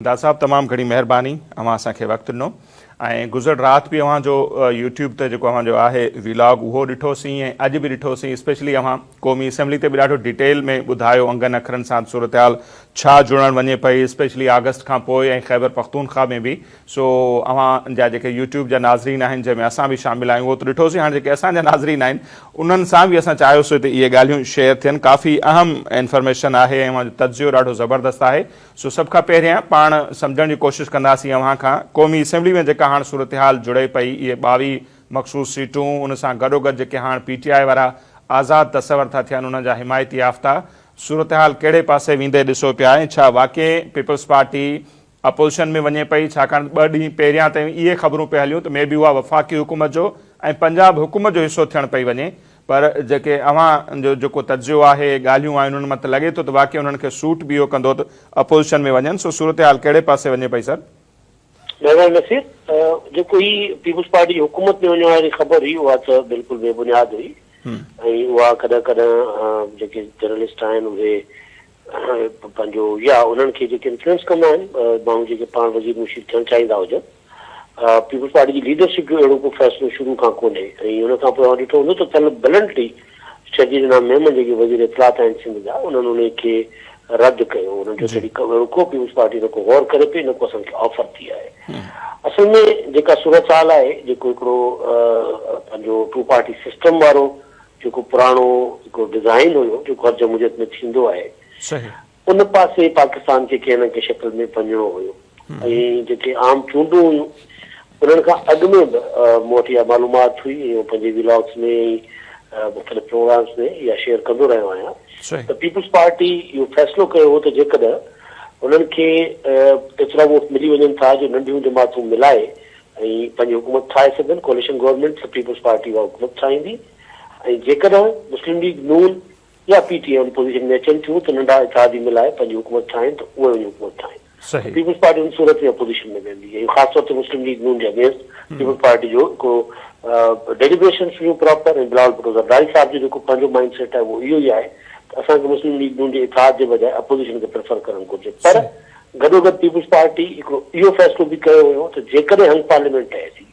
داد صاحب تمام گهڻي مهرباني اوهان اسان کي وقت ڏنو ۽ گذريل رات به اوهان جو يوٽيوب تي جيڪو اوهان جو آهي ويلاگ اهو ڏٺوسين ۽ اڄ به ڏٺوسين اسپيشلي اوهان قومي اسيمبلي تي به ڏاڍو ڊيٽيل ۾ ٻڌايو انگن اکرن سان صورتحال ڇا جڙڻ وڃي پئي اسپيشلي آگسٽ کان پوء ۽ خيبر پختونخوا ۾ به سو اوهان جا جيڪي يوٽيوب جا ناظرين آهن جنهن ۾ اسان به شامل آهيون اهو ته ڏٺوسين هاڻي جيڪي اسان جا ناظرين آهن انهن سان به اسان چاهيوسين ته اهي ڳالهيون شيئر ٿين ڪافي اهم انفارميشن آهي ۽ اوهان جو تجزيو ڏاڍو زبردست آهي سو سڀ کان پهريان پاڻ سمجهڻ جي ڪوشش ڪنداسين اوهان کان قومي اسيمبلي ۾ جيڪا هاڻ صورتحال جڙي پئي اهي 22 مخصوص سيٽون ان سان گڏوگڏ جيڪي هاڻ پي ٽي آء وارا آزاد تصور ٿا ٿين انهن جا حمايتي يافته صورتحال ڪهڙي پاسي ويندي ڏسو پيا ۽ ڇا واقعي پيپلز پارٽي اپوزيشن ۾ وڃي پئي ڇاڪاڻ ته ٻه ڏينهن پهريان تائين اهي خبرون پئي هليون ته مي بي اها وفاقي حڪومت جو ۽ پنجاب حڪومت جو حصو ٿيڻ پئي وڃي پر جيڪي اوهان جو جيڪو تجزيو آهي، ڳالهيون آهن انهن مان ته لڳي ٿو ته واقعي انهن کي سوٽ به اهو ڪندو ته اپوزيشن ۾ وڃن، سو صورتحال ڪهڙي پاسي وڃي پئي سر؟ مهرباني نصير، جيڪو هي پيپلز پارٽي جي حڪومت ۾ وڃڻ واري خبر هئي اها ته بلڪل بي بنياد هئي ۽ اها ڪڏهن ڪڏهن جيڪي جرنلسٽ آهن اهي پنهنجو يا انهن کي جيڪي انفلوئنس ڪندا آهن ماڻهو جيڪي پاڻ وزير مشير ٿيڻ چاهيندا هجن پيپلز پارٽي جي ليڊرشپ جو اهڙو ڪو فيصلو شروع کان ڪونهي ۽ ان کان پوء اوهان ڏٺو هوندو ته ڪلهه بلنٽلي شرجيل انعام ميمڻ جيڪي وزير اطلاعات آهن سنڌ جا انهن انهي کي رد ڪيو انهن چيو ته اهڙو ڪو پيپلز پارٽي نه ڪو غور ڪري پئي نه ڪو اسان کي آفر ٿي آهي اصل ۾ جيڪا صورتحال آهي جيڪو هڪڙو پنهنجو ٽو پارٽي سسٽم وارو جيڪو پراڻو هڪڙو ڊزائين هيو جيڪو هر جمهوريت ۾ ٿيندو آهي ان پاسي پاڪستان کي ڪنهن نه ڪنهن شڪل ۾ وڃڻو هيو ۽ جيڪي عام چونڊون هيون انهن کان اڳ ۾ به مون وٽ اها معلومات هئي ۽ پنهنجي ولاگز ۾ ۽ مختلف پروگرامز ۾ اها شيئر ڪندو رهيو آهيان ته پيپلز پارٽي اهو فيصلو ڪيو هو ته جيڪڏهن انهن کي ايترا ووٽ ملي وڃن ٿا جو ننڍيون جماعتون ملائي ۽ پنهنجي حڪومت ٺاهي سگهن ڪوئليشن گورنمينٽ ته پيپلز پارٽي اها حڪومت ٺاهيندي ۽ جيڪڏهن مسلم ليگ نون يا پي ٽي ايم پوزيشن ۾ اچن ٿيون ته ننڍا اتحادي ملائي پنهنجي حڪومت ٺاهين ته اهي وڃي حڪومت ٺاهين ته پيپلز پارٽي ان صورت ۾ اپوزيشن ۾ ويندي ۽ خاص طور تي مسلم ليگ نون جي اگينسٽ پيپلز پارٽي جو هڪڙو ڊيليبريشنس هيون پراپر ۽ بلاول ڀٽو زرداري صاحب جو جيڪو پنهنجو مائنڊ سيٽ آهي اهو اهو ئي آهي ته اسان کي مسلم ليگ نون جي اتحاد جي بجاء اپوزيشن کي پريفر ڪرڻ گهرجي پر گڏوگڏ پيپلز پارٽي هڪڙو اهو فيصلو به ڪيو هيو ته جيڪڏهن هنگ پارليامينٽ ٺهي ٿي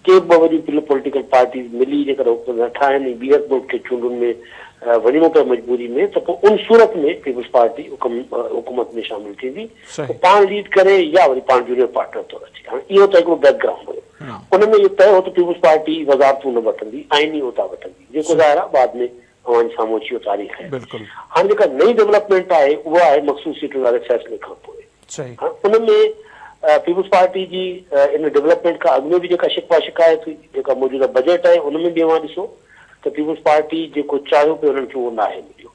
ڪي به وڏيون پوليٽيڪل پارٽيز ملي جيڪڏهن حڪومت نه ٺاهن ۽ ٻيهر ملڪ کي چونڊن ۾ وڃڻو پئي مجبوري ۾ ته پوء ان صورت ۾ پيپلز پارٽي حڪومت ۾ شامل ٿيندي پوء پاڻ ليڊ ڪري يا وري پاڻ جونيئر پارٽنر طور اچي. هاڻي اهو ته هڪڙو بيڪ گرائونڊ هيو. ان ۾ اهو طئي هو ته پيپلز پارٽي وزارتون نه وٺندي، آئيني عهدا وٺندي جيڪو ظاهر آهي بعد ۾ اوهان جي سامهون اچي ويو تاريخ آهي. هاڻي جيڪا نئين ڊولپمينٽ آهي اها آهي مخصوص سيٽن واري فيصلي کان پوء. هاڻي ان ۾ پيپلز پارٽي جي ان ڊولپمينٽ کان اڳ ۾ به جيڪا شڪوه شڪايت هئي، جيڪا موجوده بجيٽ آهي ان ۾ به اوهان ڏسو ته پيپلز پارٽي جيڪو چاهيو پئي انهن کي اهو ناهي مليو.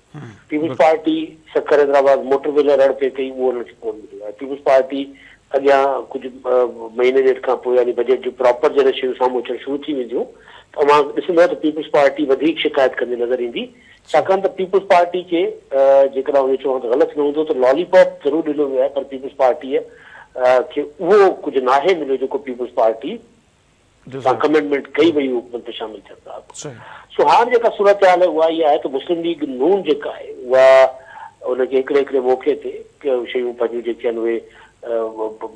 Peoples party Sukkur Hyderabad motorway لاء رڙ پئي ڪئي اهو انهن کي ڪونه مليو ۽ پيپلز پارٽي اڳيان ڪجهه مهيني ڏيڍ کان پوء يعني بجيٽ جون پراپر جڏهن شيون سامهون اچڻ شروع ٿي وينديون ته اوهان ڏسندؤ ته پيپلز پارٽي وڌيڪ شڪايت ڪندي نظر ايندي ڇاڪاڻ ته پيپلز پارٽي کي جيڪڏهن آئون اهو چوان ته غلط نه هوندو ته لالي پاپ ضرور ڏنو ويو آهي پر پيپلز پارٽيء کي اهو ڪجهه ناهي مليو جيڪو پيپلز پارٽي سان ڪمٽمينٽ ڪئي وئي هئي حڪومت ۾ شامل ٿيڻ کان اڳ. سو هاڻ جيڪا صورتحال آهي اها اها آهي ته مسلم ليگ نون جيڪا آهي اها ان کي هڪڙي هڪڙي موقعي تي شيون پنهنجون جيڪي آهن اهي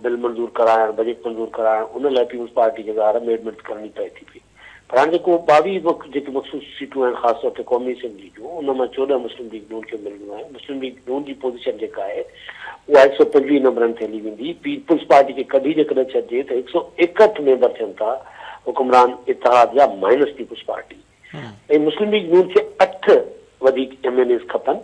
بل منظور ڪرائڻ، بجيٽ منظور ڪرائڻ ان لاء پيپلز پارٽي کي ظاهر آهي ميڊ منٿ ڪرڻي پئي ٿي پئي. پر هاڻ جيڪو 22 جيڪي مخصوص سيٽون آهن خاص طور تي قومي اسيمبلي جون ان مان 14 مسلم ليگ نون کي ملڻيون آهن. مسلم ليگ نون جي پوزيشن جيڪا آهي اها 125 نمبرن تي هلي ويندي. پيپلز پارٽي کي ڪڍي جيڪڏهن ڇڏجي ته 161 ميمبر ٿين ٿا حڪمران اتحاد جا مائنس پيپلز پارٽي ۽ مسلم ليگ نون کي اٺ وڌيڪ ايم اين ايز کپن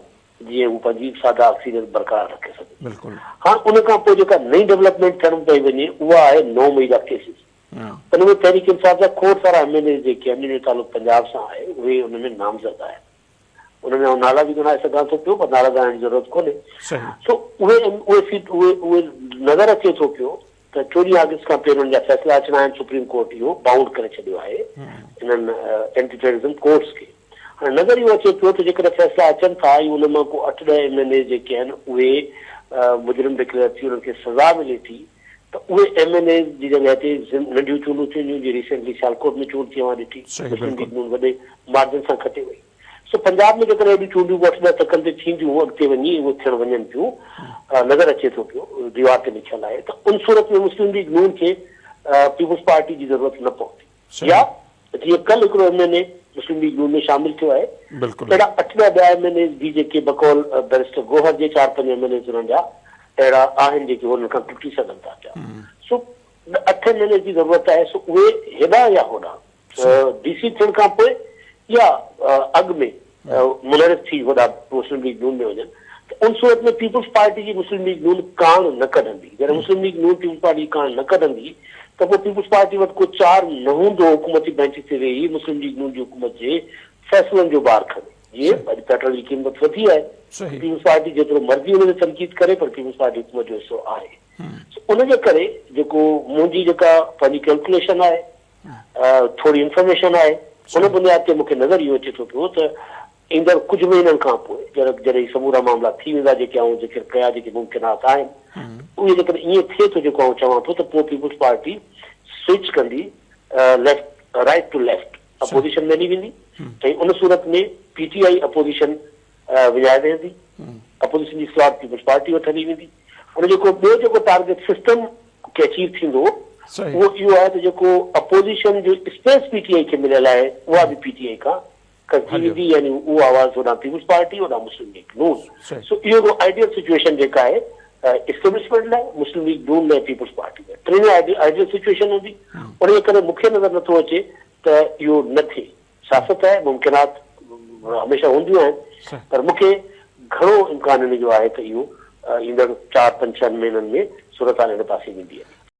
جيئن هو پنهنجي ساده اڪثريت برقرار رکي سگهن. هاڻ ان کان پوء جيڪا نئين ڊولپمينٽ ٿيڻ پئي وڃي اها آهي 9 مئي جا ڪيسز. ان ۾ تحريڪ انصاف جا کوڙ سارا ايم اين ايز جيڪي آهن جن جو تعلق پنجاب سان آهي اهي ان ۾ نامزد آهن. ان ۾ آئون نالا به ڳڻائي سگهان ٿو پيو پر نالا ڳڻائڻ جي ضرورت ڪونهي. سو اهي اهي سيٽ اهي اهي نظر اچي ٿو پيو ته 14 آگسٽ کان پهريون انهن جا فيصلا اچڻا آهن سپريم ڪورٽ اهو بائونڊ ڪري ڇڏيو آهي انهن اينٽي ٽيررزم ڪورٽس کي. هاڻي نظر اهو اچي پيو ته جيڪڏهن فيصلا اچن ٿا ۽ ان مان ڪو اٺ ڏهه ايم اين ايز جيڪي آهن اهي مجرم ڊڪليئر ٿي انهن کي سزا ملي ٿي ته اهي ايم اين ايز جي جڳهه تي ننڍيون چونڊون ٿينديون جيئن ريسينٽلي سيالڪوٽ ۾ چونڊ ٿي اوهان ڏٺي مسلم ليگ نون وڏي مارجن سان کٽي وئي. سو پنجاب ۾ جيڪڏهن اهڙيون چونڊيون به اٺ ڏهه تڪن تي ٿينديون اڳتي وڃي اهو ٿيڻ وڃن پيون نظر اچي ٿو پيو ديوار تي لکيل آهي ته ان صورت ۾ مسلم ليگ نون کي پيپلز پارٽي جي ضرورت نه پوندي يا جيئن ڪل هڪڙو M N A Muslim League Noon ۾ شامل ٿيو آهي اهڙا اٺ ڏهه ٻيا ايم اين ايز به جيڪي بقول بئريسٽر گوهر جي چار پنج ايم اين ايز انهن جا اهڙا آهن جيڪي انهن کان ٽٽي سگهن ٿا پيا سو اٺ ايم اين ايز جي ضرورت آهي سو اهي هيڏانهن يا هوڏانهن ڊي سي ٿيڻ کان پوء يا اڳ ۾ منحرف ٿي هوڏانهن مسلم ليگ نون ۾ وڃن ته ان صورت ۾ پيپلز پارٽي جي مسلم ليگ نون ڪاڻ نه ڪڍندي. جڏهن مسلم ليگ نون پيپلز پارٽي جي ڪاڻ نه ڪڍندي ته پوء پيپلز پارٽي وٽ ڪو چار نه هوندو حڪومتي بينچ تي ويهي مسلم ليگ نون جي حڪومت جي فيصلن جو بار کڻي. جيئن اڄ پيٽرول جي قيمت وڌي آهي ته پيپلز پارٽي جيترو مرضي ان تي تنقيد ڪري پر پيپلز پارٽي حڪومت جو حصو آهي. سو ان جي ڪري جيڪو منهنجي جيڪا پنهنجي ڪيلڪوليشن آهي ٿوري انفارميشن آهي ان بنياد تي مون کي نظر اهو اچي ٿو پيو ته ايندڙ ڪجهه مهينن کان پوء جڏهن هي سمورا معاملا ٿي ويندا جيڪي آئون ذڪر ڪيا جيڪي ممڪنات آهن اهي جيڪڏهن ائين ٿئي ٿو جيڪو آئون چوان ٿو ته پوء پيپلز پارٽي سوئچ ڪندي left right to left opposition ۾ هلي ويندي ۽ ان صورت ۾ پي ٽي آء اپوزيشن وڃائي ويهندي، اپوزيشن جي سلاٽ پيپلز پارٽي وٽ هلي ويندي. ان جيڪو ٻيو جيڪو ٽارگيٽ سسٽم کي اچيو ٿيندو اهو اهو آهي ته جيڪو اپوزيشن جو اسپيس پي ٽي آء کي مليل آهي اها به پي ٽي آء کان کسجي ويندي يعني اهو آواز هوڏانهن پيپلز پارٽي هوڏانهن مسلم ليگ نون. سو اهو هڪڙو آئيڊيل سچوئيشن جيڪا آهي اسٽيبلشمينٽ لاء مسلم ليگ نون لاء پيپلز پارٽي لاء ٽنهي لاء آئيڊيل سچوئيشن هوندي. ان جي ڪري مون کي نظر نٿو اچي ته اهو نه ٿئي. سياست آهي، ممڪنات هميشه هونديون آهن پر مون کي گهڻو امڪان ان جو آهي ته اهو ايندڙ چار پنج ڇهن مهينن ۾ صورتحال ان پاسي ويندي.